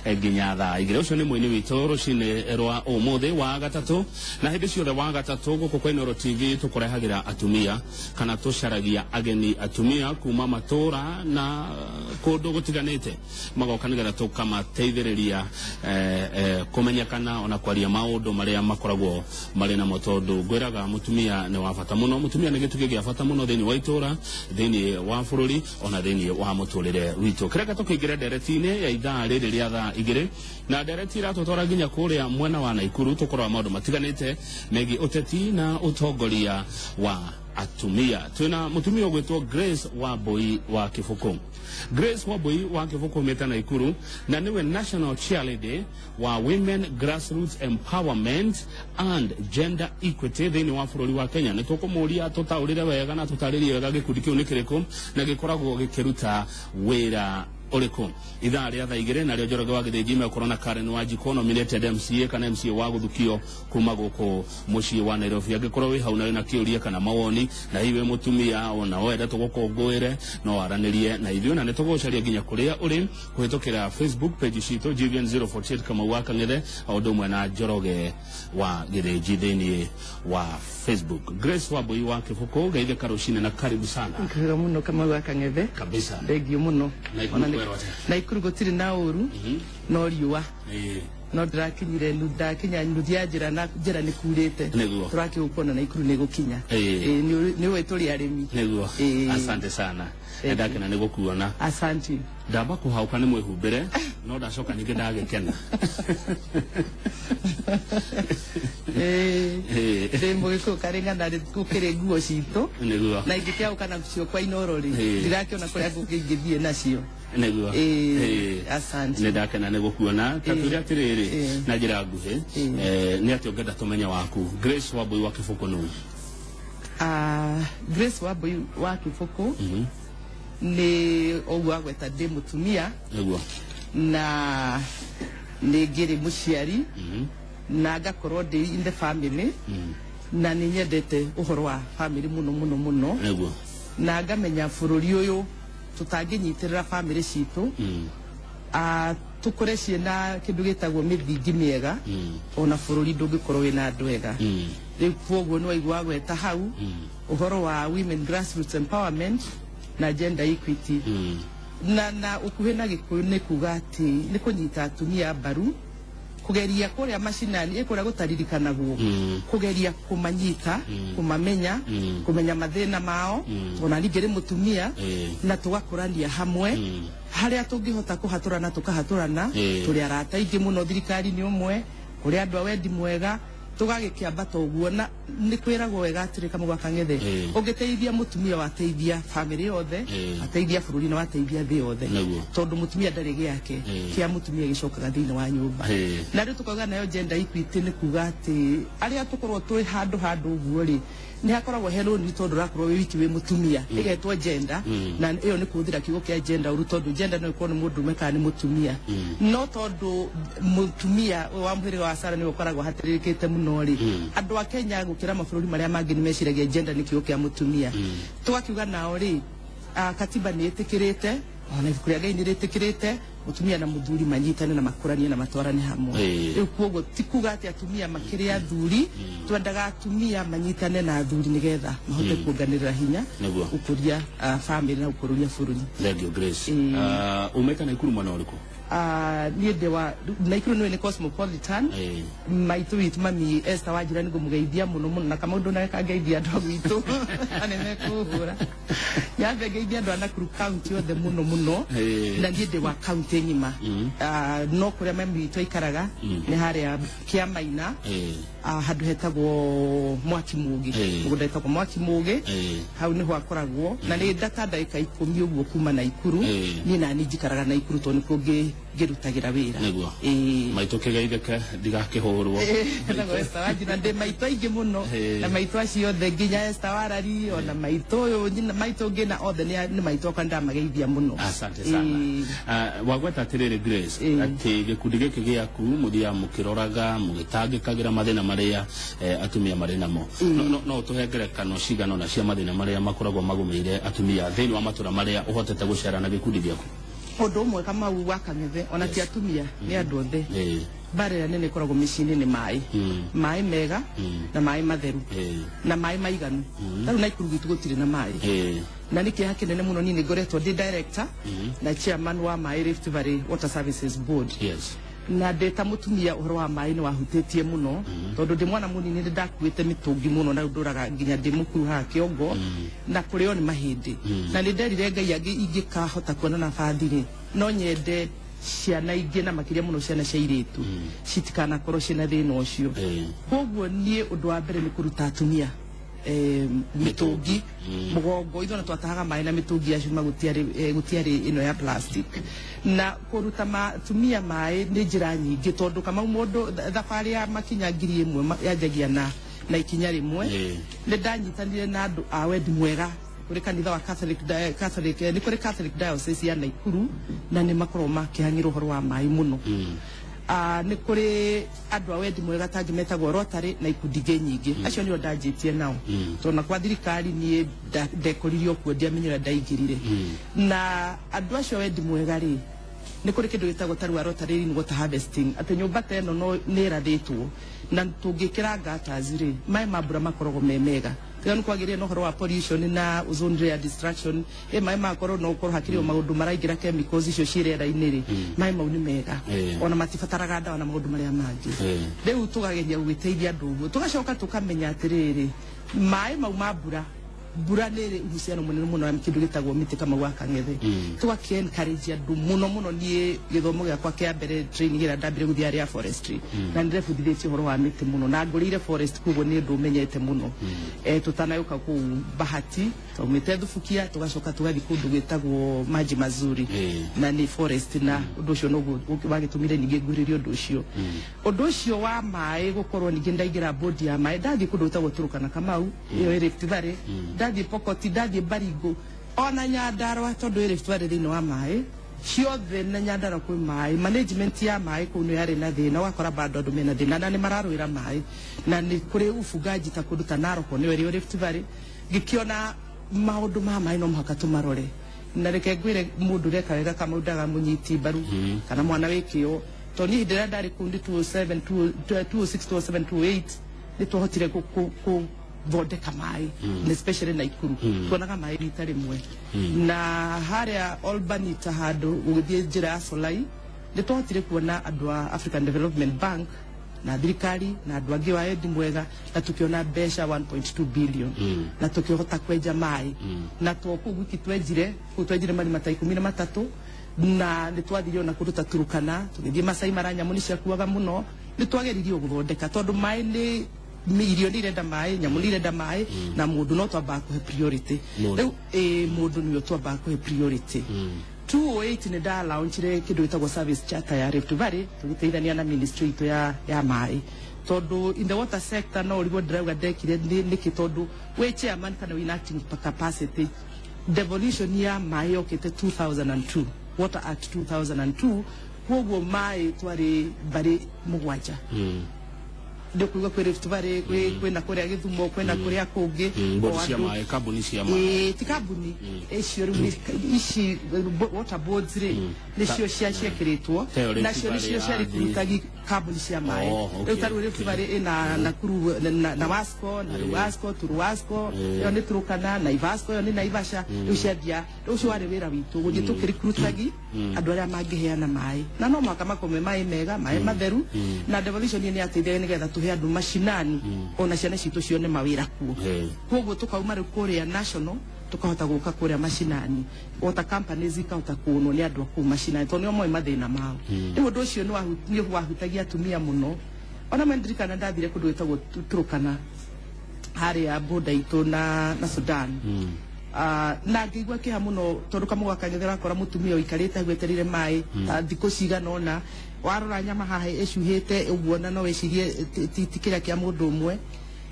Nginya thaa 2. Ũcio nĩ mũini witũ rũcinĩ rwa ũmũthĩ wa gatatũ, na hĩndĩ ciothe wa gatatũ gũkũ kwa Inooro TV tũkũrehagĩra atumia kana tũcaragia ageni atumia kuma matũra na kũndũ gũtiganĩte, magoka nĩgetha tũkamateithĩrĩria kũmenyekana ona kwaria maũndũ marĩa makoragwo marĩ namo, tondũ ngwĩraga mũtumia nĩ wa bata mũno. Mũtumia nĩ gĩtugĩ gĩa bata mũno thĩinĩ wa itũra, thĩinĩ wa bũrũri, ona thĩinĩ wa mũtũrĩre witũ. Kĩreka tũkĩingĩre ndereti-inĩ ya ithaa rĩrĩ rĩa thaa 2, na ndereti iratũtwara nginya kũrĩa mwena wa Naikuru, tũkũrora maũndũ matiganĩte megiĩ ũteti na ũtongoria wa atumia. Twĩna mũtumia ũgwĩtwo Grace Wambui wa Kĩbũkũ. Grace Wambui wa Kĩbũkũ umĩte Naikuru na nĩwe National Chairlady wa Women Grassroots Empowerment and Gender Equity thĩinĩ wa bũrũri wa Kenya. Nĩ tũkũmũria tũtaũrĩre wega na tũtarĩrie wega gĩkundi kĩu nĩ kĩrĩkũ na gĩkoragwo gĩkĩruta wĩra ũrĩkũ. Ithaa rĩa thaa 2 narĩo Njoroge wa Gĩthĩnji megũkorwo na Karen Wanjikũ, nominated MCA kana MCA wa gũthukio kuma gũkũ mũciĩ wa Nairobi. Angĩkorwo wĩ hau na wĩna kĩũria kana mawoni, na hihi wĩ mũtumia ona wenda tũgũkũngũĩre, no waranĩrie na ithuĩ na nĩ tũgũcaria nginya kũrĩa ũrĩ kũhĩtũkĩra Facebook page citũ GVN 048 Kamau wa Kang'ethe o ũndũ ũmwe na Njoroge wa Gĩthĩnji thĩinĩ wa Facebook. Grace Wambui wa Kĩbũkũ, geithĩka rũcinĩ na karibu sana. Kwega muno, Kamau wa Kang'ethe. Kabisa. Thengio muno. Naikuru kwerwo atĩa? Naikuru gũtirĩ na ũru, no riũa. No ndĩrakinyire ndakinya nuthu ya njĩra na njĩra nĩ kurĩte. Tũrakĩgũkuona Naikuru nĩ gũkinya. Nĩ ũĩ tũrĩ arĩmi. Nĩguo. Asante sana. Thank you. Ndakena nĩ gũkuona. Asante. Ndamba kũhauka nĩ mwĩhumbĩre, no ndacoka ningĩ ndagĩkena. Ndĩ mũgĩkũyũ karĩ ng'ana gũkĩrĩ nguo citũ. Na ingĩkĩaũka nacio kwa Inooro rĩ, ndirakĩona kũrĩa kũngĩ ingĩthiĩ nacio. Asante. Nĩ ndakena nĩ gũkuona. Ta twĩre atĩrĩrĩ, na njĩra nguhĩ, nĩ atĩ ũngĩenda tũmenye waku Grace Wambui wa Kĩbũkũ nũ? Grace Wambui wa Kĩbũkũ nĩ ũguo wagweta, ndĩ mũtumia na nĩ ngĩrĩ mũciari na ngakorwo ndĩ in the family, na nĩ nyendete ũhoro wa family mũno mũno mũno, na ngamenya bũrũri ũyũ tũtangĩnyitĩrĩra family citũ, tũkũre ciĩna kĩndũ gĩtagwo mĩthingi mĩega, ona bũrũri ndũngĩkorwo wĩna andũ ega. Rĩu koguo nĩ waigua wagweta hau ũhoro wa women grassroots empowerment na gender equity, na ũkuhĩ na Gĩkũyũ nĩ kuga atĩ nĩ kũnyita atumia mbaru, kũgeria kũrĩa macinani, kũrĩa gũtaririkanagwo, kũgeria kũmanyita, kũmamenya, kũmenya mathĩna mao, ona ningĩ rĩ mũtumia, na tũgakũrania hamwe harĩa tũngĩhota kũhatũrana, tũkahatũrana. Tũrĩ arata aingĩ mũno thirikari-inĩ ũmwe, kũrĩ andũ a wendi mwega, tũgagĩkĩambata ũguo. Na nĩ kwĩragwo wega atĩrĩ, Kamau wa Kang'ethe, ũngĩteithia mũtumia, wateithia bamĩrĩ yothe, wateithia bũrũri na wateithia thĩ yothe, tondũ mũtumia ndarĩ gĩake, kĩa mũtumia gĩcokaga thĩinĩ wa nyũmba. Na rĩu tũkauga nayo gender equity nĩ kuga atĩ arĩa tũkorwo twĩ handũ handũ ũguo rĩ, nĩ hakoragwo he rũni, tondũ ũrakorwo wĩ wiki wĩ mũtumia, ĩgetwo gender. Na ĩyo nĩ kũhũthĩra kiugo kĩa gender ũru, tondũ gender no ĩkorwo nĩ mũndũrũme kana nĩ mũtumia, no tondũ mũtumia ũyũ wa mũhĩrĩga wa Sara nĩwe ũkoragwo hatĩrĩrĩkĩte mũno rĩ, andũ a Kenya gũkĩra mabũrũri marĩa mangĩ nĩ meciragia gender nĩ kiugo kĩa mũtumia. Tũgakiuga nao rĩ, katiba nĩ ĩtĩkĩrĩte, ona ibuku rĩa Ngai nĩ rĩtĩkĩrĩte mũtumia na mũthuri manyitane na makũranie na matwarane hamwe. Rĩu koguo ti kuga atĩ atumia makĩrĩ athuri, twendaga atumia manyitane na athuri nĩgetha mahote kuonganĩrĩra hinya gũkũria famĩlĩ na gũkũrũria bũrũri. Thank you, Grace. Umĩte Naikuru mwena ũrĩkũ? Niĩ ndĩ wa Naikuru, nĩwe nĩ cosmopolitan. Maitũ witũ mami Esther Wanjira nĩ ngũmũgeithia mũno mũno, na kamaũndũ nake kangeithia andũ a gwitũ na nĩ mekũhũra nyambe ngeithia andũ a Nakuru County othe mũno mũno. Na niĩ ndĩ wa county ng'ima. No kũrĩa mami witũ aikaraga nĩ harĩa Kĩamaina, handũ hetagwo Mwaki Mũgĩ, mũgũnda wĩtagwo Mwaki Mũgĩ. Hau nĩho akoragwo, na nĩ ndata ndagĩka 10 ũguo kuma Naikuru. Niĩ nani njikaraga Naikuru tondũ nĩkuo ngĩrutagĩra wĩra. Maitũ kĩgeithĩke ndigakĩhũrwo. Etagwo Esther Wanjira, ndĩ maitũ aingĩ mũno, na maitũ acio othe nginya Esther Warari, ona maitũ ũyũ maitũ ũngĩ, na othe nĩ maitũ akwa, ndamageithia mũno. Asante sana. Wagweta atĩrĩrĩ, Grace, atĩ gĩkundi gĩkĩ gĩaku mũthiaga mũkĩroraga mũgĩtangĩkagĩra mathĩna marĩa atumia marĩ namo. No ũtũhe ngerekano cigana ũna cia mathĩna marĩa makoragwo magũmĩire atumia thĩinĩ wa matũra marĩa ũhotete gũcera na gĩkundi gĩaku? Ũndũ ũmwe, Kamau wa Kang'ethe, ona ti atumia, nĩ andũ othe. Mbara ĩrĩa nene ĩkoragwo mĩciĩ-inĩ nĩ maĩ, maĩ mega na maĩ matheru na maĩ maiganu. Tarĩu Naikuru gwitũ gũtirĩ na maĩ na nĩ kĩeha kĩnene mũno. Niĩ nĩ ngoretwo ndĩ director na chairman wa maĩ Rift Valley Water Services Board, na ndĩ ta mũtumia ũhoro wa maĩ nĩ wahutĩtie mũno, tondũ ndĩ mwana mũnini nĩ ndakuĩte mĩtũngi mũno na ndũraga nginya ndĩ mũkuru haha kĩongo na kũrĩo nĩ mahĩndĩ, na nĩ nderire Ngai angĩ ingĩkahota kuona nabathi rĩ, no nyende ciana ingĩ na makĩria mũno ciana cia irĩtu citikanakorwo ciĩna thĩna ũcio. Koguo niĩ ũndũ wa mbere nĩ kũruta atumia mĩtũngi mũgongo. Ithuĩ ona twatahaga maĩ na mĩtũngi ya cuma, gũtiarĩ gũtiarĩ ĩno ya plastic. Na kũruta atumia maĩ nĩ njĩra nyingĩ, tondũ Kamau, mũndũ thabarĩ ya makinya 1000 yanjagia na ikinya rĩmwe. Nĩ ndanyitanire na andũ a wendi mwega kũrĩ kanitha wa Catholic, Catholic, nĩ kũrĩ Catholic Diocese ya Naikuru, na nĩ makoragwo makĩhang'ĩra ũhoro wa maĩ mũno. Nĩ kũrĩ andũ a wendi mwega tangĩ metagwo Rotary na ikundi ingĩ nyingĩ. Acio nĩo ndanjĩtie nao, tondũ na kwa thirikari niĩ ndekorire o kuo, ndiamenyera ndaingĩrire. Na andũ acio a wendi mwega rĩ, nĩ kũrĩ kĩndũ gĩtagwo tarua Rotary rain water harvesting, atĩ nyũmba ta ĩno no nĩ ĩrathĩtwo na tũngĩkĩra gutters rĩ, maĩ ma mbura makoragwo me mega. Tiga nĩ kwagĩrĩire na ũhoro wa pollution na ozone layer destruction, ĩ maĩ makorwo no ũkorwo hakĩrĩ o maũndũ maraingĩra, chemicals icio ciĩ rĩera-inĩ rĩ, maĩ mau nĩ mega, ona matibataraga ndawa na maũndũ marĩa mangĩ. Rĩu tũkageria gũgĩteithia andũ ũguo, tũgacoka tũkamenya atĩrĩrĩ, maĩ mau ma mbura, mbura nĩ ĩrĩ uhusiano mũnene mũno na kĩndũ gĩtagwo mĩtĩ, Kamau wa Kang'ethe. Tũgakĩ encourage andũ mũno mũno. Niĩ gĩthomo gĩakwa kĩa mbere, training ĩrĩa ndambire gũthiĩ yarĩ ya forestry, na nĩ ndebundithĩtie ũhoro wa mĩtĩ mũno na ngũrĩire forest, koguo nĩ ũndũ ũmenyete mũno. Tũtanagĩũka kũu Bahati twaumĩte Thubukia, tũgacoka tũgathiĩ kũndũ gwĩtagwo Maji Mazuri, na nĩ forest, na ũndũ ũcio noguo wagĩtũmire ningĩ ngwĩrĩrie ũndũ ũcio, ũndũ ũcio wa maĩ gũkorwo. Ningĩ ndaingĩra bodi ya maĩ, ndathiĩ kũndũ gwĩtagwo Turukana, Kamau, ĩyo ĩ Rift Valley, ndathiĩ Pokoti, ndathiĩ Baringo, ona Nyandarua, tondũ ĩ Rift Valley thĩinĩ wa maĩ ciothe, na Nyandarua kwĩ maĩ. Management ya maĩ kũu nĩ yarĩ na thĩna, ũgakora bado andũ mena thĩna na nĩ mararũĩra maĩ, na nĩ kũrĩ ufugaji ta kũndũ ta Narok, nĩyo ĩrĩ Rift Valley. Ngĩkĩona maũndũ ma maĩ no mũhaka tũmarore, na reke ngwĩre, mũndũ ũreka wega kama ndagamunyiti mbaru kana mwana wĩ kĩo, tondũ niĩ hĩndĩ ĩrĩa ndarĩ kũu nĩ 207, 206, 207, 208, nĩ twahotire gũthondeka maĩ, na especially Naikuru tuonaga maĩ rita rĩmwe. Na harĩa Albany ta handũ gũgĩthiĩ njĩra ya Solai, nĩ twahotire kuona andũ a African Development Bank na thirikari na andũ angĩ wa wendi mwega, na tukiona mbeca 1.2 billion na tukĩhota kwenja maĩ. Na to kũu gwiki twenjire, kũu twenjire marima ta 13, na nĩ twathire ona kũndũ ta Turukana, tũgĩthiĩ Masai Mara, nyamũ nĩ ciakuaga mũno. Nĩ twageririe gũthondeka, tondũ maĩ nĩ irio nĩ irenda maĩ, nyamũ nĩ irenda maĩ, na mũndũ no twambaga kũhe priority. Mũndũ. Rĩu ĩ mũndũ nĩwe twambaga kũhe priority. 208 nĩ ndalaunchire kĩndũ gĩtagwo service charter ya Rift Valley, tũgĩteithania na ministry itũ ya maĩ, tondũ in the water sector no ũrigwo ndĩrauga ndekire nĩkĩ, tondũ wĩ chairman kana wĩ in acting capacity. Devolution ya maĩ yokĩte 2002, Water Act 2002, koguo maĩ twarĩ mbarĩ mũgwanja. Ndĩkuga kwĩ Rift Valley, kwĩna kũrĩa Gĩthumo, kwĩna kũrĩa kũngĩ. Bodi O cia andũ- maĩ, kambuni cia maĩ. Ĩĩ, ti kambuni icio rĩu ici water boards rĩ, nĩcio cia ciĩkĩrĩtwo. Ta ĩyo Rift Nacio Valley nĩcio ya ciarikurutagi kambuni cia maĩ. Oh, okay, Rĩu ta rĩu Rift Valley ĩna Nakuru na Wasco na Ruwasco, Turuwasco, ĩyo nĩ Turukana, Naivasco, ĩyo nĩ Naivasha. Rĩu ciathia, rĩu ũcio warĩ wĩra witũ gũthiĩ tũkĩrikurutagi andũ arĩa mangĩheana maĩ, na no mũhaka makorwo me maĩ mega, maĩ matheru. Na devolution nĩ yateithagia nĩgetha tũhe andũ mashinani, ona ciana citũ cione mawĩra kuo. Koguo tukauma rĩu kũrĩa national, tukahota gũka kũrĩa mashinani, water companies ikahota kuonwo nĩ andũ a kũu mashinani, tondũ nĩo moĩ mathĩna mao. Rĩu ũndũ ũcio nĩ wahutagia atumia mũno. Ona mendirikana ndathire kũndũ gwĩtagwo Turukana harĩa border itũ na Sudan, na ngĩigua kĩeha mũno, tondũ kamũgwa kang'ethe ũrakora mũtumia ũikarĩte hau etereire maĩ ta thikũ cigana ũna. Warora nyama haha ĩcuhĩte ũguo, na no wĩcirie ti kĩrĩa kĩa mũndũ ũmwe.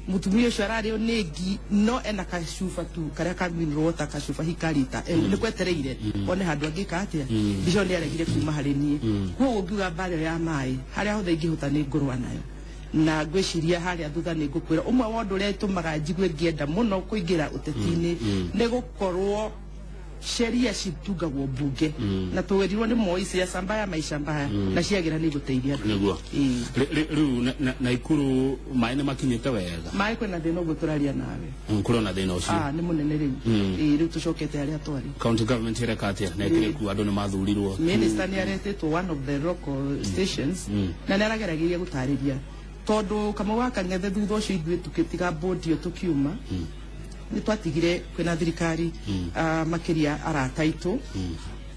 Mũtumia ũcio ararĩo nĩ ngi, no ena kacuba tu karĩa ka mineral water, kacuba hikarita nĩ kwetereire one handũ angĩka atĩa. Mbica ĩyo nĩ aregire kuma harĩ niĩ. Koguo ngiuga mbara ĩyo ya maĩ, harĩa hothe ingĩhota nĩ ngũrũa nayo, na ngwĩciria harĩa thutha nĩ ngũkwĩra ũmwe wa ũndũ ũrĩa ĩtũmaga njigue ngĩenda mũno kũingĩra ũteti-inĩ nĩ gũkorwo Sheria citungagwo bunge na twerirwo nĩ Moi, siasa mbaya maisha mbaya, na ciagĩra nĩ igũteithia andũ. Nĩguo. Ĩĩ. Rĩu Naikuru maĩ nĩ makinyĩte wega? Maĩ kwĩna thĩna ũguo tũraria nawe. Kũrĩ ona thĩna ũcio? Ah, nĩ mũnene rĩu. Ĩĩ, rĩu tũcokete harĩa twarĩ. County government ĩreka atĩa na ĩkĩrĩ kuo andũ nĩ mathurirwo? Minister nĩ aretĩtwo one of the local stations na nĩ aragerageria gũtarĩria, tondũ Kamau wa Kang'ethe, thutha ũcio ithuĩ tũgĩtiga board ĩyo, tũkiuma, nĩ twatigire kwĩna thirikari, makĩria arata aitũ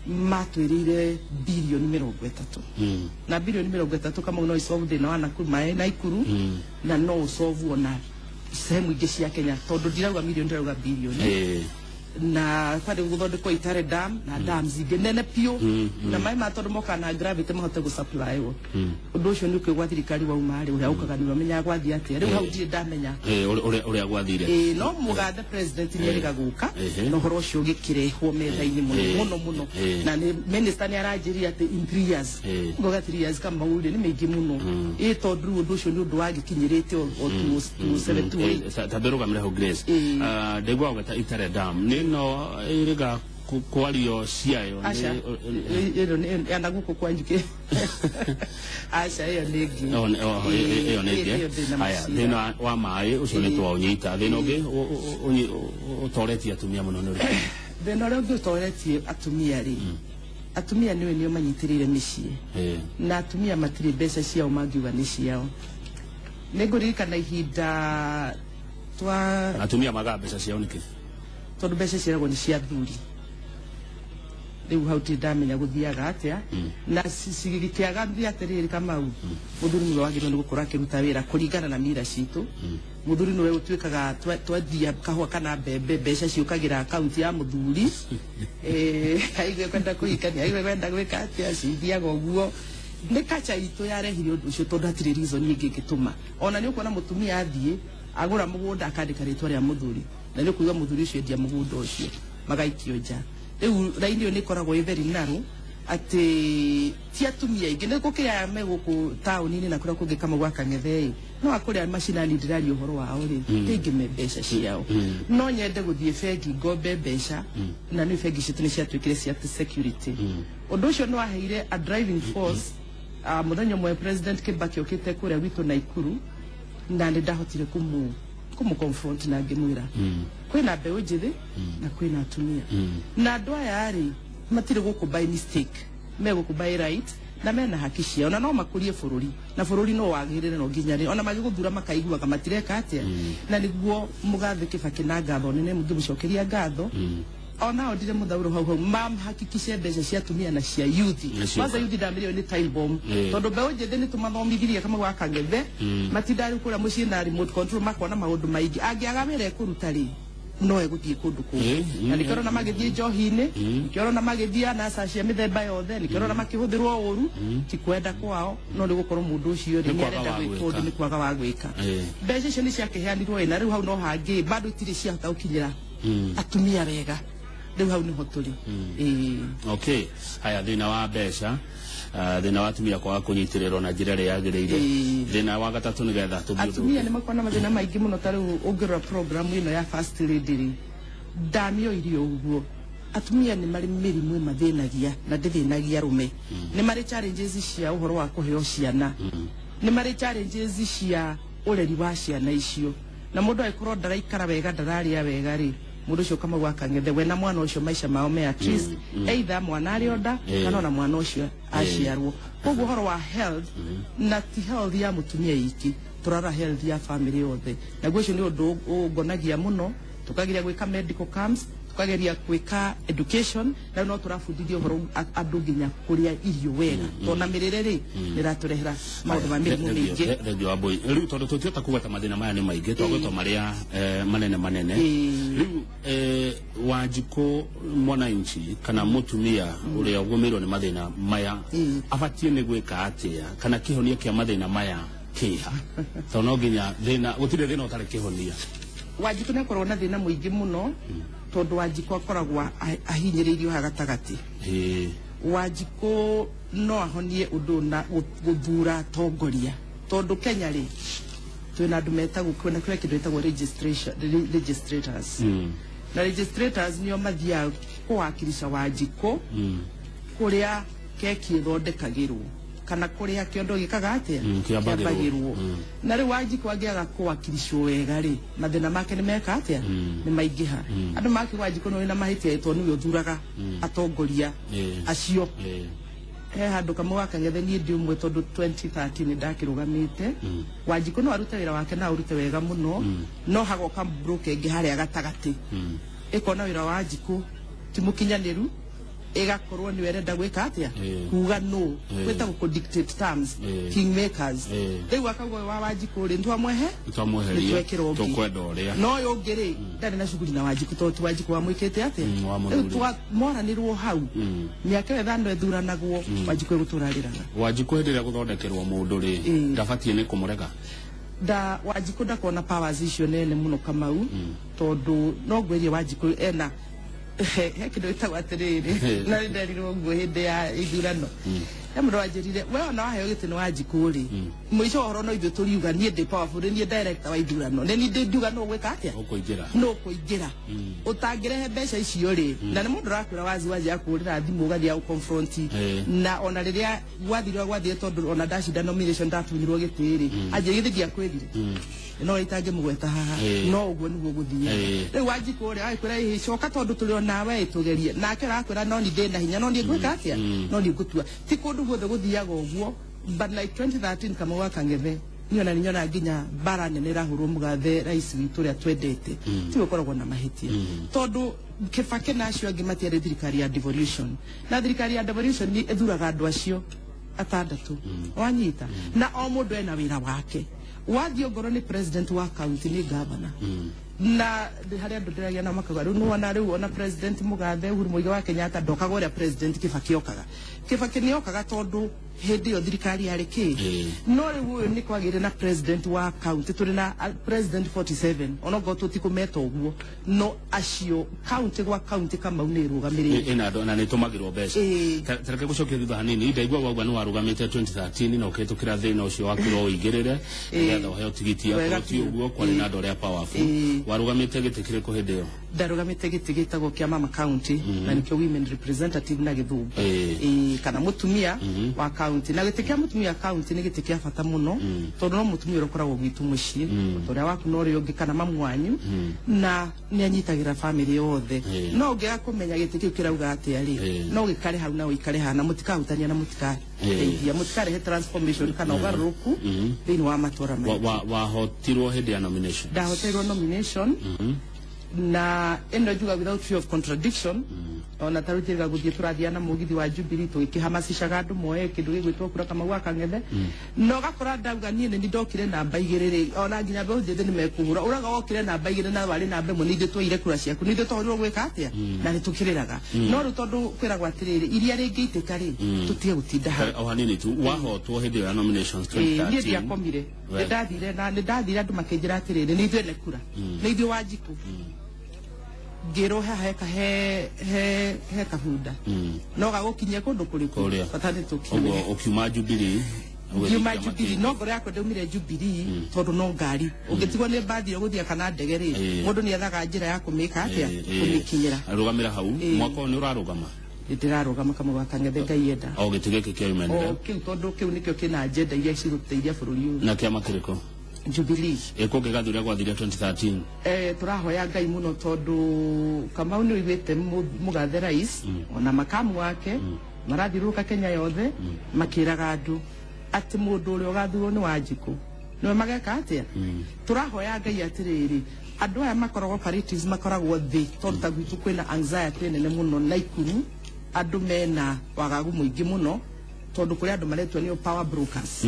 matwĩrĩire 30 bilioni na 30 bilioni, Kamau, no isolve thĩna wa Nakuru, maĩ Naikuru, na no ũsolve ona sehemu ingĩ cia Kenya, tondũ ndirauga milioni, ndirauga bilioni. Na kwarĩ gũthondekwo Itare Dam na dams ingĩ nene piũ, na maĩ ma tondũ mokaga na gravity mahote gũsupplywo. Ũndũ ũcio nĩ ũkĩ gwa thirikari wauma rĩ, ũrĩa ũkaga nĩ ũramenya gwathiĩ atĩa. Rĩu hau ndirĩ ndamenya. Ũrĩa gwathire. Ĩĩ, no mũgathe president nĩ erĩga gũka na ũhoro ũcio ũgĩkĩrehwo metha-inĩ mũno mũno mũno. Na nĩ minister nĩ aranjĩrire atĩ in 3 years. Ngoga 3 years, Kamau, rĩ, nĩ mĩingĩ mũno. Ĩĩ, tondũ rĩu ũndũ ũcio nĩ ũndũ wagĩkinyĩrĩte o 207 28. Tambe rũgamĩre hau, Grace. Ndaigua ũgeta Itare Dam, nĩ no ĩrĩga kwario ciayo? Aca, ĩno nĩ ana gũkũ kwanyu kĩ, aca, ĩyo nĩ ĩngĩ. Ĩyo nĩ Ĩyo ĩngĩ. ndĩ na Haya, macira. Thĩna wa maĩ ũcio nĩ twaũnyita. Thĩna ũngĩ ũtoretie atumia mũno nĩ ũrĩkũ? Thĩna ũrĩa ũngĩ ũtoretie atumia rĩ, atumia nĩwe nĩo manyitĩrĩire mĩciĩ, na atumia matirĩ mbeca ciao mangiuga nĩ ciao. Nĩ ngũririkana ihinda twa Atumia magaga mbeca ciao nĩkĩ? Tondũ mbeca ciaragwo nĩ cia thuri. Rĩu hau ndirĩ ndamenya gũthiaga atĩa na cigĩkĩaga atĩrĩrĩ, Kamau, mũthuri nĩwe wagĩrĩirwo nĩ gũkorwo akĩruta wĩra kũringana na mira citũ. Mũthuri nĩwe ũtuĩkaga twendia kahũa kana mbembe, mbeca ciũkagĩra akaunti ya mũthuri. Aigue kwenda kũhikania, aigue kwenda gwĩka atĩa, cithiaga ũguo. Nĩ kacha itũ yarehire ũndũ ũcio, tondũ hatirĩ reason ĩngĩ ĩngĩtũma. Ona nĩ ũkuona mũtumia athiĩ agũra mũgũnda, akandĩka rĩtwa rĩa mũthuri, na nĩ ũkuiga mũthuri ũcio endia mũgũnda ũcio, magaikio nja. Rĩu raini ĩyo nĩ ĩkoragwo ĩ very narrow, atĩ ti atumia aingĩ nĩ gũkĩrĩ aya me gũkũ taũni-inĩ na kũrĩa kũngĩ, Kamau gwa Kang'ethe, no akũrĩa macinani ndĩraria ũhoro wao rĩ, rĩngĩ me mbeca ciao. No nyende gũthiĩ bengi ngombe mbeca, na nĩ bengi citũ nĩ ciatuĩkire cia security. Ũndũ ũcio nĩ waheire a driving force. Mũthenya ũmwe President Kibaki okĩte kũrĩa gwitũ Naikuru, na nĩ ndahotire kũmũ confront na ngĩmwĩra kwĩna mbeũ njĩthĩ na kwĩna atumia, na andũ aya rĩ, matirĩ gũkũ by mistake, me gũkũ by right, na mena haki ciao, na no makũrie bũrũri, na bũrũri no wagĩrĩre no nginya rĩ ona magĩgũthura makaiguaga matireka atĩa. Na nĩguo mũgathe Kibaki, na ngatho nene ngĩmũcokeria ngatho, ona ndire mũthauro hau hau mamhakikishe mbeca cia atumia na cia youth. Nĩcio. Kwanza youth ndamĩrĩo nĩ time bomb, tondũ mbeũ njĩthĩ nĩ tũmathomithirie, Kamau wa Kang'ethe, matinda rĩu kũrĩa mũciĩ na remote control, makona maũndũ maingĩ. Angĩaga wĩra ekũruta rĩ, no egũthiĩ kũndũ kũngĩ. Na nĩkĩo ũrona magĩthiĩ njohi-inĩ, nĩkĩo ũrona magĩthiĩ anasa cia mĩthemba yothe, nĩkĩo ũrona makĩhũthĩrwo ũru. Ti kwenda kwao, no nĩ gũkorwo mũndũ ũcio rĩ Nĩ nĩ kwaga arenda wa gwĩka gwĩka. ũndũ, nĩ kwaga wa gwĩka. Mbeca icio nĩ ciakĩheanirwo ĩ, na rĩu hau no hangĩ bado itirĩ ciahota gũkinyĩra atumia wega. Rĩu hau nĩho tũrĩ. Ĩĩ. Okay, haya, thĩna wa mbeca, thĩna wa atumia kwaga kũnyitĩrĩrwo na njĩra ĩrĩa yagĩrĩire. Thĩna wa gatatũ, nĩgetha tũthiĩ ũndũ Atumia ũngĩ. nĩ makoragwo na mathĩna maingĩ mũno. Ta rĩu ũngĩrora program ĩno ya First Lady rĩ, ndamĩoirie ũguo, atumia nĩ marĩ mĩrimũ ĩmathĩnagia na ndĩthĩnagia arũme, nĩ marĩ challenges cia ũhoro wa kũheo ciana, nĩ marĩ challenges cia ũreri wa ciana icio, na mũndũ angĩkorwo ndaraikara wega, ndararĩa wega rĩ, mũndũ ũcio, Kamau wa Kang'ethe, we na mwana ũcio maica mao me at risk, either mwana arĩ onda kana ona mwana ũcio aciarwo. Koguo ũhoro wa health, na ti health ya mũtumia iki, tũrara health ya family yothe, naguo ũcio nĩ ũndũ ũngonagia mũno. Tukageria gwĩka medical camps, tukageria gwĩka education, na no tũrabundithia ũhoro andũ nginya kũrĩa irio wega, tondũ na mĩrĩre rĩ, nĩ ĩratũrehera maũndũ ma mĩrimũ mĩingĩ. Thengiũ wa mbui. Rĩu tondũ tũtiota kũgweta mathĩna maya nĩ maingĩ, twagwetwo marĩa manene manene. Rĩu Wanjikũ, mwananchi kana mũtumia ũrĩa ũgũmĩirwo nĩ mathĩna maya abatiĩ nĩ gwĩka atĩa, kana kĩhonia kĩa mathĩna maya kĩha? Tondũ no nginya thĩna, gũtirĩ thĩna ũtarĩ kĩhonia. Wanjikũ nĩ akoragwo na thĩna mũingĩ mũno, tondũ Wanjikũ akoragwo ahinyĩrĩirio ha gatagatĩ. Wanjikũ no ahonie ũndũ na gũthura atongoria, tondũ Kenya rĩ, twĩna andũ metagwo, kwĩna kĩrĩa kĩndũ gĩtagwo registration, registrators. Na registrators nĩo mathiaga kũwakilisha Wanjikũ kũrĩa keki ĩthondekagĩrwo kana kũrĩa kĩondo gĩkaga atĩa, kĩambagĩrwo. Kĩambagĩrwo. Na rĩu Wanjikũ angĩaga kũwakilishwo wega rĩ, mathĩna make nĩ meka atĩa? Nĩ maingĩha. Andũ makiuga Wanjikũ nĩ wĩna mahĩtia tondũ nĩwe ũthuraga atongoria acio. He handũ kamwe wa Kang'ethe niĩ ndĩ ũmwe, tondũ 2013 nĩ ndakĩrũgamĩte. Wanjikũ no arute wĩra wake na arute wega mũno, no hagoka broker ĩngĩ harĩa gatagatĩ ĩkona wĩra wa Wanjikũ ti mũkinyanĩru, ĩgakorwo nĩwe ĩrenda gwĩka atĩa? Kuga no gwĩtagwo kũ dictate terms, kingmakers. Rĩu akauga ũyũ wa Wanjikũ rĩ, nĩtwamwehe Twamweheria. Nĩtwekĩra ũngĩ. Tũkwenda ũrĩa No ũyũ ũngĩ rĩ, ndarĩ na cuguri na Wanjikũ tondũ ti Wanjikũ wamwĩkĩte atĩa. Wamũthurire. Rĩu moranĩrwo hau mĩaka ĩyo 5 ĩthuranagwo, Wanjikũ ĩgũtũra arĩraga. Wanjikũ hĩndĩ ĩrĩa gũthondekerwo mũndũ rĩ, ndabatiĩ nĩ kũmũrega. Da Wanjikũ ndakona powers icio nene mũno, Kamau, tondũ no ngwĩrie Wanjikũ ena he kĩndũ gĩtagwo atĩrĩrĩ, na nĩ nderirwo ũguo hĩndĩ ya ithurano, he mũndũ wanjĩrire, we ona waheo gĩtĩ nĩ Wanjikũ rĩ, mũico wa ũhoro no ithuĩ tũriuga niĩ ndĩ powerful, nĩ niĩ director wa ithurano, nĩ niĩ ndĩ ndiuga nũ ũgwĩka atĩa, ũkũingĩra. No kũingĩra ũtangĩrehe mbeca icio rĩ. Na nĩ mũndũ ũrakwĩra wazi wazi, akũhũrĩra thimũ ũgathiĩ confront. Na ona rĩrĩa gwathire gwathire, tondũ ona ndacinda nomination ndatunyirwo gĩtĩ rĩ, anjĩrire githĩ ndiakwĩrire no itangĩmũgweta haha. No ũguo nĩguo gũthiaga. Rĩu Wanjikũ rĩ, agĩkwĩra ĩhĩ coka tondũ tũrĩ o nawe tũgerie, nake arakwĩra no ni ndĩna hinya, no niĩ ngwĩka atĩa, no niĩ ngũtua. Ti kũndũ guothe gũthiaga ũguo, but like 2013, Kamau wa Kang'ethe, niĩ ona nĩnyona nginya mbara nene ĩrahũrwo mũgathe rais witũ ũrĩa twendete tiwe ũkoragwo na mahĩtia, tondũ Kĩbakĩ na acio angĩ matiarĩ thirikari ya devolution, na thirikari ya devolution nĩ ĩthuraga andũ acio atandatũ wanyita, na o mũndũ ena wĩra wake. Wathiĩ ongorwo nĩ president wa county, nĩ governor, na harĩ andũ ndĩragia nao makauga rĩu nĩwona rĩu ona President mũgathe Uhuru Muigai wa Kenyatta ndokaga ũrĩa President Kibaki okaga. Kibaki nĩ okaga tondũ hĩndĩ ĩyo thirikari yarĩ kĩ. No rĩu ũyũ nĩ kwagĩire na president wa county, tũrĩ na president 47, onokorwo tũtikũmeta ũguo, no acio county gwa county, Kamau, nĩ ĩrũgamĩrĩire. Ĩna andũ na nĩ ĩtũmagĩrwo mbeca. Tareke gũcokia thutha hanini. Ndaigua wauga nĩ warũgamĩte 2013 na ũkĩhĩtũkĩra thĩna ũcio wakwĩrwo ũingĩrĩre nĩgetha ũheo tigiti. Wega Akorwo ti biũ. ũguo kwarĩ na andũ arĩa powerful. Warũgamĩte gĩtĩ kĩrĩkũ hĩndĩ ĩyo? Ndarũgamĩte gĩtĩ gĩtagwo kĩa mama county, na nĩkĩo women representative na gĩthũngũ. Ĩĩ, kana mũtumia wa county. Na gĩtĩ kĩa mũtumia county nĩ gĩtĩ kĩa bata mũno, tondũ no mũtumia ũrĩa ũkoragwo gwitũ mũciĩ, ta ũrĩa waku na ũrĩa ũngĩ kana mamu wanyu, na nĩ anyitagĩra famĩlĩ yothe. No ũngĩaga kũmenya gĩtĩ kĩu kĩrauga atĩa rĩ, no gĩkare hau na ũikare haha na mũtikahutania na mũtikateithia, mũtikarehe transformation kana ũgarũrũku thĩinĩ wa matũra maitũ. Wahotirwo hĩndĩ ya nomination? Ndahoteirwo nomination, na ĩno njuga without fear of contradiction, ona tarĩu njĩrĩga gũthiĩ tũrathiĩ na mũgithi wa Jubilee tũgĩkĩhamasishaga andũ moe kĩndũ gĩgwĩtwo kura Kamau wa Kang'ethe, na ũgakora ndauga niĩ nĩ ndokire namba 2 rĩ, ona nginya mbeũ njĩthĩ nĩ mekũhũra ũraga wokire namba 2 na warĩ namba 1, nĩ ithuĩ twoire kura ciaku, nĩ ithuĩ twagĩrĩirwo gwĩka atĩa, na nĩ tũkĩrĩraga. No rĩu tondũ kwĩragwo atĩrĩrĩ, iria rĩngĩitĩka rĩ, tũtige gũtinda hau. O hanini tu, wahotwo hĩndĩ ĩyo ya nominations Ĩĩ, niĩ 2013? ndiakomire. Wega. Nĩndathire na nĩndathire andũ makĩnjĩra atĩrĩrĩ, nĩ ithuĩ ene kura, nĩ ithuĩ Wanjikũ. Ngĩrwo haha heka he kabunda no gagũkinyia kũndũ kũrĩkũ. Kũrĩa. Bata nĩ tũkinye. Ũguo ũkiuma Jubilee ũgĩthiĩ Ngiuma kĩama Jubilee kĩngĩ. No ngoro yakwa ndaumire Jubilee tondũ no ngari ũngĩtigwo nĩ mbathi ũgũthiĩ kana ndege rĩ, mũndũ nĩ ethaga njĩra ya kũmĩka atĩa, kũmĩkinyĩra. Rũgamĩra hau. Mwaka ũyũ nĩ ũrarũgama? Ndĩrarũgama, Kamau wa Kang'ethe, Ngai enda. O gĩtĩ gĩkĩ kĩa women O rep? kĩu, tondũ kĩu nĩkĩo kĩna agenda iria cigũteithia bũrũri ũyũ. Na kĩama kĩrĩkũ? Jubilee. Ĩkũngĩgathĩ ũrĩa gwathire 2013? Tũrahoya Ngai mũno, tondũ Kamau nĩ ũiguĩte mũgathe rais ona makamu wake marathiũrũrũka Kenya yothe makĩraga andũ atĩ mũndũ ũrĩa ũgathurwo nĩ Wanjikũ nĩwe mageka atĩa. Tũrahoya Ngai atĩrĩrĩ, andũ aya makoragwo operatives makoragwo thĩ, tondũ ta gwitũ kwĩna anxiety nene mũno Naikuru, andũ mena wagagu mũingĩ mũno, tondũ kũrĩ andũ maretwo nĩo power brokers,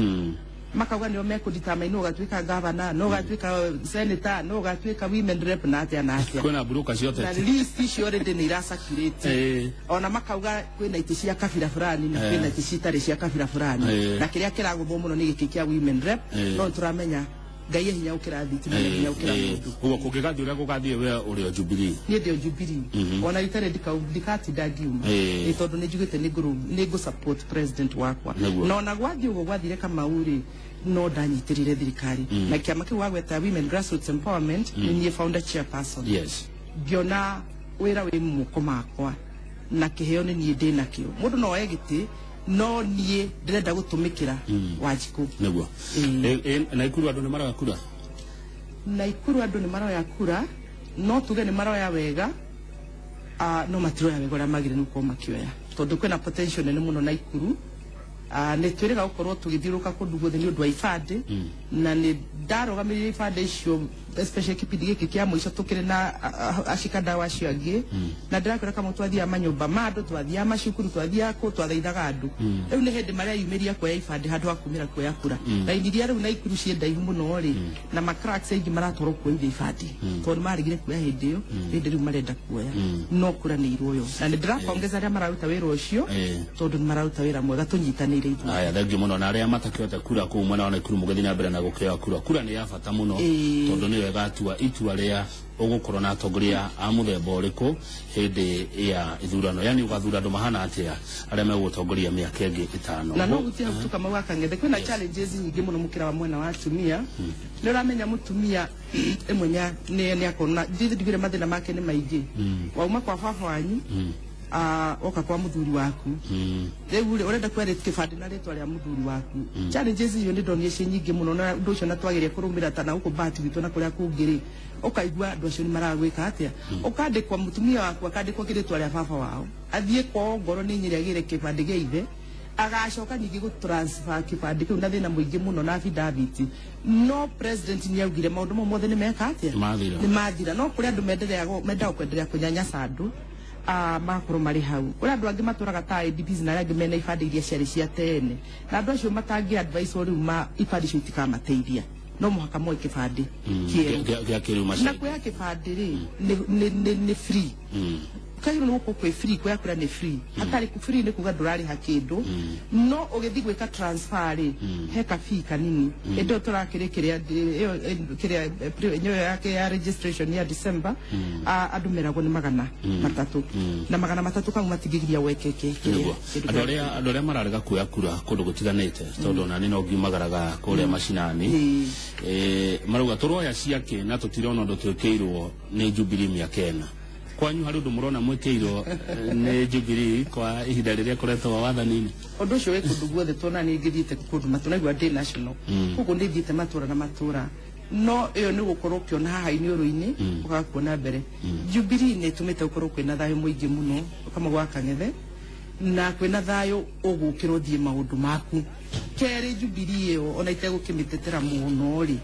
makauga nĩo mekũdetermine nũ ũgatuĩka governor, nũ ũgatuĩka senator, nũ ũgatuĩka women rep na atĩa na atĩa. Kwĩna broker ciothe. Na list icio already nĩ iracirculate. Ona makauga kwĩna itĩ cia kabira fulani na kwĩna itĩ citarĩ cia kabira fulani, na kĩrĩa kĩragũthwo mũno nĩ gĩkĩ kĩa women rep. No nĩtũramenya Ngai e hinya gũkĩra thitima na hinya gũkĩra mũndũ. Ũguo kũngĩgathiĩ ũrĩa gũgathiĩ, we ũrĩ o Jubilee? Niĩ ndĩ o Jubilee, ona itarĩ ndikatinda ngiuma. Ĩ, tondũ nĩ njugĩte nĩ ngũ support president wakwa. Na ona gwathiĩ ũguo gwathire, Kamau rĩ, no ndanyitĩrĩire thirikari na kĩama kĩu wagweta, Women Grassroots Empowerment, nĩ niĩ founder chairperson. Ngĩona wĩra wĩ moko makwa na kĩheo nĩ niĩ ndĩ nakĩo. Mũndũ no oe gĩtĩ, no niĩ ndĩrenda gũtũmĩkĩra Wanjikũ. Nĩguo. Naikuru andũ nĩ maroya kura? Naikuru andũ nĩ maroya kura, no tuge nĩ maroya wega, no matiroya wega ũrĩa magĩrĩire nĩ gũkorwo makĩoya, tondũ kwĩna potential nene mũno Naikuru. Nĩ twĩrĩga gũkorwo tũgĩthiũrũrũka kũndũ guothe nĩ ũndũ wa ibandĩ, na nĩ ndarũgamĩrĩire ibandĩ icio, especially kĩpindi gĩkĩ kĩa mũico tũkĩrĩ na ashikadau acio angĩ, na ndĩrakwĩra kamwe twathiaga manyũmba ma andũ, twathiaga macukuru, twathiaga kũ, twathaithaga andũ. Rĩu nĩ hĩndĩ mareyumĩria kuoya ibandĩ handũ ha kumĩra kuoya kura. Raini iria rĩu Naikuru ciĩ ndaihu mũno rĩ, na ma cracks aingĩ maratwarwo kuoithia ibandĩ tondũ nĩ maregire kuoya hĩndĩ ĩyo, hĩndĩ rĩu marenda kuoya, no kura nĩ iroyo, na nĩ ndĩrapongeza arĩa mararuta wĩra ũcio, tondũ nĩ mararuta wĩra mwega tũnyitanĩire ithuĩ. Aya, thengiũ mũno. Na arĩa matakĩote kura kũu mwena wa Naikuru, mũgĩthiĩ na mbere na gũkĩoya kura. Kura nĩ ya bata mũno, tondũ nĩyo ĩgatua itua rĩa ũgũkorwo na atongoria a mũthemba ũrĩkũ hĩndĩ ya ithurano, yani ũgathura andũ mahana atĩa arĩa megũtongoria mĩaka ĩngĩ 5. Na no gutia hau Kamau wa Kang'ethe, kwĩna challenges nyingĩ mũno mũkĩra wa mwena wa atumia. Nĩ ũramenya mũtumia ĩmwe nĩ akona ndigire mathĩna make nĩ maingĩ. Wauma kwa baba wanyu, oka kwa mũthuri waku, rĩu rĩ ũrenda kuoya kĩbandĩ na rĩtwa rĩa mũthuri waku. Challenges icio nĩ ndonire ciĩ nyingĩ mũno, na ũndũ ũcio na twagĩrĩire kũrũmĩrĩra ta na gũkũ bahati gwitũ na kũrĩa kũngĩ rĩ, ũkaigua andũ acio nĩ maragwĩka atĩa. Ũkandĩkwo mũtumia waku akandĩkwo kĩrĩtwa rĩa baba wao, athiĩ kwao ngoro nĩ nyĩrĩ agĩre kĩbandĩ gĩa ithe, agacoka ningĩ gũ transfer kĩbandĩ kĩu na thĩna mũingĩ mũno na affidavit. No president nĩ augire maũndũ mau mothe nĩ meka atĩa? Nĩ mathira. Nĩ mathira. No kũrĩ andũ mendaga kwenderea kũnyanyasa andũ, magakorwo marĩ hau. Kũrĩ andũ angĩ matũraga ta IDPs na arĩa angĩ mena ibandĩ iria ciarĩ cia tene, na andũ acio matangĩ advice rĩu ma ibandĩ icio itikamateithia, no mũhaka moe kĩbandĩ kĩerũ. Gĩa kĩrĩu. Na macaidi. Kuoya kĩbandĩ rĩ, nĩ free. Kairwo nĩ gũkũ kwĩ free, kuoya kura nĩ free. Hatarĩ free nĩ kuga ndũrarĩha kĩndũ, no ũgĩthiĩ gwĩka transfer rĩ, he ka fee kanini. Hĩndĩ ĩyo tũrakĩrĩ kĩrĩa ĩyo kĩrĩa ĩyo yake ya registration ya December, andũ meragwo nĩ 300, na 300 kau matingĩgiria wekeke kĩrĩa Nĩguo. kĩndũ Andũ arĩa mararega kuoya kura kũndũ gũtiganĩte, tondũ ona no ngiumagaraga kũrĩa macinani, marauga tũroya ciake na tũtirona ũndũ twĩkĩirwo nĩ Jubilee mĩaka 4. Kwanyu harĩ ũndũ mũrona mwĩkĩirwo nĩ Jubilee kwa ihinda rĩrĩa koretwo wathani-inĩ? Ũndũ ũcio wĩ kũndũ guothe. Tuona nĩ ngĩthiĩte kũndũ matũraigua ndĩ national, koguo nĩ thiĩte matũra na matũra, no ĩyo nĩ gũkorwo ũkĩona haha iniũrũ-inĩ, ũkaga kuona mbere. Jubilee nĩ ĩtũmĩte gũkorwo kwĩna thayũ mũingĩ mũno Kamau wa Kang'ethe, na kwĩna thayũ ũgũkĩra ũthiĩ maũndũ maku. Kerĩ, Jubilee ĩyo ona itegũkĩmĩtetera mũno rĩ,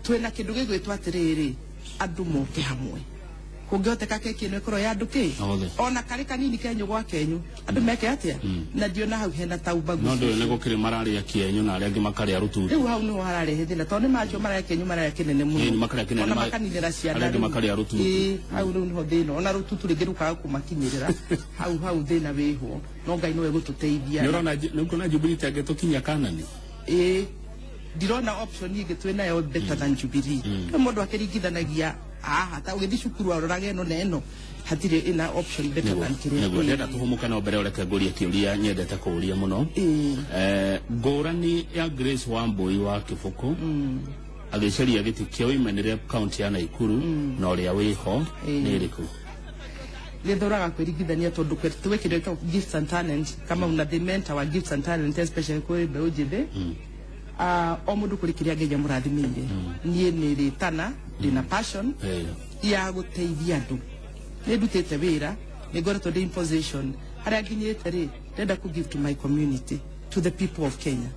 twĩna kĩndũ gĩgwĩtwo atĩrĩrĩ, andũ moke hamwe. Kũngĩhoteka keki ĩno ĩkorwo ya andũ kĩ Othe. Ona karĩ kanini kenyu gwa kenyu, andũ meke atĩa? Na ndiona hau hena ta ubaguzi. No ndũĩ nĩ gũkĩrĩ mararĩa kĩenyu na arĩa angĩ makarĩa rũtutu. Rĩu hau niho hararehe thĩna, tondũ nĩ macio mararĩa kĩenyu, mararĩa kĩnene mũno. Ĩĩ, nĩ makarĩa kĩnene. Ona makaninĩra ciana. Arĩa angĩ Rĩu. makarĩa rũtutu. Ĩĩ, hau rĩu niho thĩna, ona rũtutu rĩngĩ rũkaga kũmakinyĩrĩra hau. Hau thĩna wĩho, no Ngai nĩwe gũtũteithia. Nĩ ũrona, nĩ ũkuona Jubilee ta ĩngĩtũkinyia Kanani? Ĩĩ, ndirona option ĩngĩ twĩ nayo better than Jubilee. Rĩu mũndũ akĩringithanagia haha, ta ũgĩthiĩ cukuru arorage ĩno na ĩno, hatirĩ ĩna option better than kĩrĩa. Nĩguo ndĩrenda tũhũmũke, no mbere ũreke ngũrie kĩũria nyendete kũũria mũno. Ngũrani ya Grace Wambui wa Kĩbũkũ agĩcaria gĩtĩ kĩa women rep county ya Naikuru na ũrĩa wĩho nĩ ĩrĩkũ? Gĩthũraga kwĩringithania, tondũ twĩ kĩndũ gĩtagwo gifts and talent kama una the mentor wa gifts and talent, especially kwĩ mbeũ njĩthĩ. O mũndũ kũrĩ kĩrĩa Ngai amũrathimĩire. Niĩ nĩ rĩtana ndĩna passion ya gũteithia andũ. Nĩ ndutĩte wĩra, nĩ ngoretwo ndĩ in position harĩa nginyĩte rĩ, ndĩrenda ku give to my community, to the people of Kenya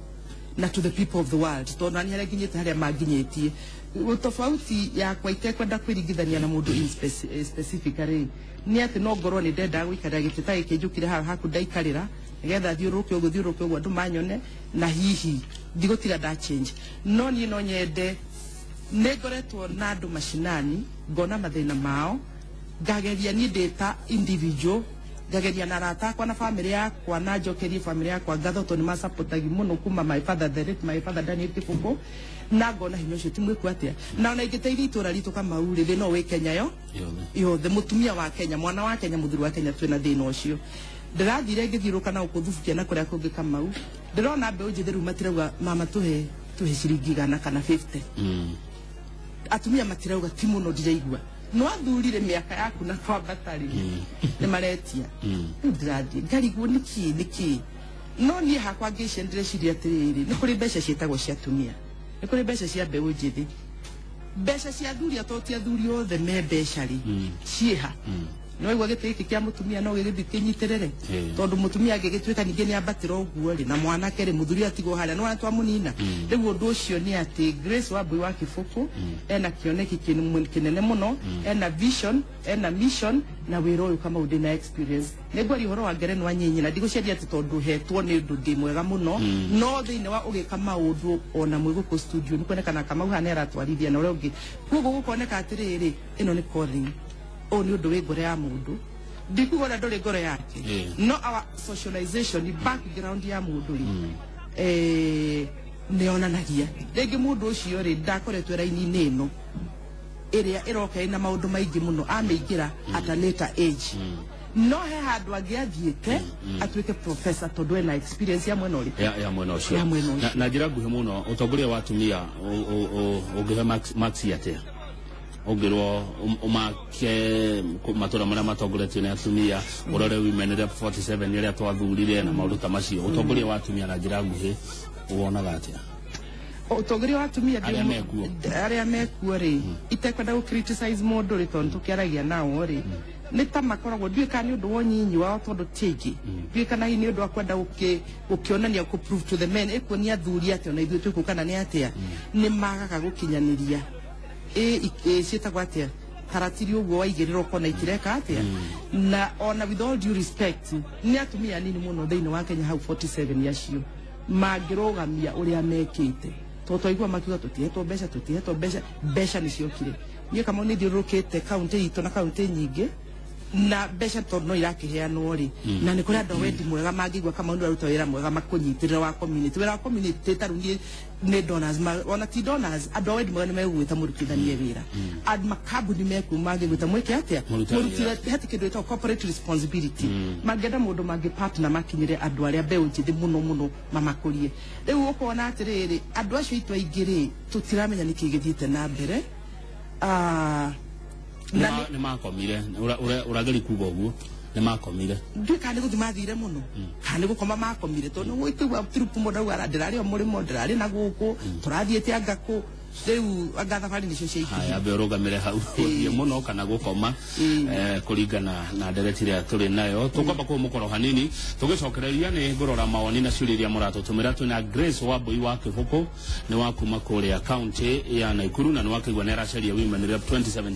na to the people of the world, tondũ nani harĩa nginyĩte, harĩa manginyĩtie tofauti yakwa, itekwenda kwĩringithania na mũndũ in specifically, nĩ atĩ no ngorwo nĩ ndendaga gũikarĩra gĩtĩ ta gĩkĩ njũkire haha haku ndaikarĩra, nĩgetha thiũrũrũke ũguo, thiũrũrũke ũguo, andũ manyone, na hihi ndigũtiga nda change. No niĩ no nyende, nĩ ngoretwo na andũ macinani, ngona mathĩna mao, ngageria niĩ ndĩ ta individual, ngageria na arata akwa na family yakwa, na njokerie family yakwa ngatho tondũ nĩ masupportagi mũno kuma my father, the late my father Daniel Kĩbũkũ, na ngona hinya ũcio ti mwĩku atĩa, na ona ingĩteithia itũra ritũ Kamau rĩ, thĩna wĩ Kenya yo yothe. Yothe. Mũtumia wa Kenya, mwana wa Kenya, mũthuri wa Kenya, twĩna thĩna ũcio. Ndĩrathire ngĩthiũrũka na gũkũ Thubukia na kũrĩa kũngĩ Kamau, ndĩrona mbeũ njĩthĩ rĩu matirauga mama tũhe ciringi 100 kana 50. Atumia matirauga ti muno, ndiraigua no athurire miaka yaku na kwambata rĩ, nĩ maretia. Rĩu ndĩrathiĩ ngarigwo nĩkĩ nĩkĩ, no niĩ hakwa ngĩcia ndĩreciria atĩrĩrĩ, nĩ kũrĩ mbeca ciĩtagwo cia atumia, nĩ kũrĩ mbeca cia mbeũ njĩthĩ, mbeca cia athuri, ato ti athuri othe me mbeca rĩ, ciĩha. Nĩ waigua gĩtĩ gĩkĩ kĩa mũtumia no gĩgĩthiĩ kĩnyitĩrĩre, tondũ mũtumia angĩgĩtuĩka ningĩ nĩ ambatĩra ũguo rĩ, na mwanake rĩ, mũthuri atigwo harĩa, nĩ twamũnina. Rĩu ũndũ ũcio nĩ atĩ Grace Wambui wa Kĩbũkũ ena kĩoneki kĩnene mũno, ena vision, ena mission, na wĩra ũyũ Kamau ndĩna experience. Nĩ ngwaria ũhoro wa ngerenwa nyinyi na ndigũciaria atĩ tondũ hetwo nĩ ũndũ ndĩ mwega mũno, no thĩinĩ wa ũgĩka maũndũ ona mwĩ gũkũ studio nĩ kuonekana Kamau haha nĩ aratwarithia na ũrĩa ũngĩ, koguo gũkoneka atĩrĩrĩ, ĩno nĩ calling, ũyũ nĩ ũndũ wĩ ngoro ya mũndũ. Ndikuga ũrĩa ndũrĩ ngoro yake, no our socialization background ya mũndũ rĩ, nĩ yonanagia rĩngĩ mũndũ ũcio rĩ, ndakoretwo raini-inĩ ĩno ĩrĩa ĩroka ĩna maũndũ maingĩ mũno, amĩingĩra at a later age, no he handũ angĩathiĩte atuĩke professor tondũ ena experience ya mwena ũrĩkũ? Ya mwena ũcio. Ya mwena ũcio. Na njĩra nguhĩ mũno, ũtongoria wa atumia ũngĩhe marks atĩa ũngĩrwo ũmake matũra marĩa matongoretio nĩ atumia, ũrore women rep 47 arĩa twathurire na maũndũ ta macio? Ũtongoria wa atumia na njĩra nguhĩ wonaga atĩa? Ũtongoria wa atumia Arĩa mekuo. Arĩa mekuo rĩ, itekwenda gũ criticize mũndũ rĩ, tondũ tũkĩaragia nao rĩ, nĩ ta makoragwo, ndiũĩ kana nĩ ũndũ wa ũnyinyi wao, tondũ ti aingĩ, ndiũĩ kana hihi nĩ ũndũ wa kwenda gũkĩonania, gũ prove to the men, ĩkuonia athuri atĩ ona ithuĩ twĩkuo, kana nĩ atĩa, nĩ magaga gũkinyanĩria ĩ ciĩtagwo atĩa, taratiri ũguo waigĩrĩrwo ũkona itireka atĩa. Na ona with all due respect, nĩ atumia anini mũno thĩinĩ wa Kenya hau 47 acio mangĩrũgamia ũrĩa mekĩte, tondũ twaigua makiuga tũtihetwo mbeca, tũtihetwo mbeca, mbeca nĩ ciokire. Niĩ Kamau nĩ thiũrũrũkĩte kaunti itũ na kaunti nyingĩ na mbeca, tondũ no irakĩheanwo rĩ, na nĩ kũrĩ andũ a wendi mwega mangĩigua Kamau nĩ ũraruta wĩra mwega, makũnyitĩrĩra wa community, wĩra wa community. Ta rĩu niĩ nĩ donors ona ti donors, andũ a wendi mwega nĩ megũgwĩta mũrutithanie wĩra, andũ makambuni mekuo mangĩgwĩta mwĩke atĩa? Mũrute wĩra. Mũrutithanie. Heti kĩndũ gĩtagwo corporate responsibility, mangĩenda mũndũ mangĩ partner makinyĩre andũ arĩa mbeũ njĩthĩ mũno mũno mamakũrie. Rĩu ũkona atĩrĩrĩ, andũ acio aitũ aingĩ rĩ, tũtiramenya nĩkĩ gĩthiĩte na mbere. Na Nĩ makomire. Ũrageri kuga ũguo nĩ makomire? Ndiũĩ kana nĩ gũthiĩ mathire mũno kana nĩ gũkoma makomire, tondũ nĩ gũturupu mũndũ auga ndĩrarĩ o mũrĩmo, ndĩrarĩ na gũkũ tũrathiĩte anga kũ, rĩu anga thabarĩ nĩcio ciaingĩhire. Haya, ambe ũrũgamĩre hau, gũthiĩ mũno kana gũkoma, kũringana na ndereti ĩrĩa tũrĩ nayo. Tũkwamba kũu mũkoro hanini, tũgĩcokereria nĩ ngũrora mawoni na ciũria iria mũratũtũmĩra. Twĩna Grace Wambui wa Kĩbũkũ, nĩ wa kuma kũrĩa kaunti ya Naikuru, na nĩ wakĩigua nĩ aracaria women rep 2017.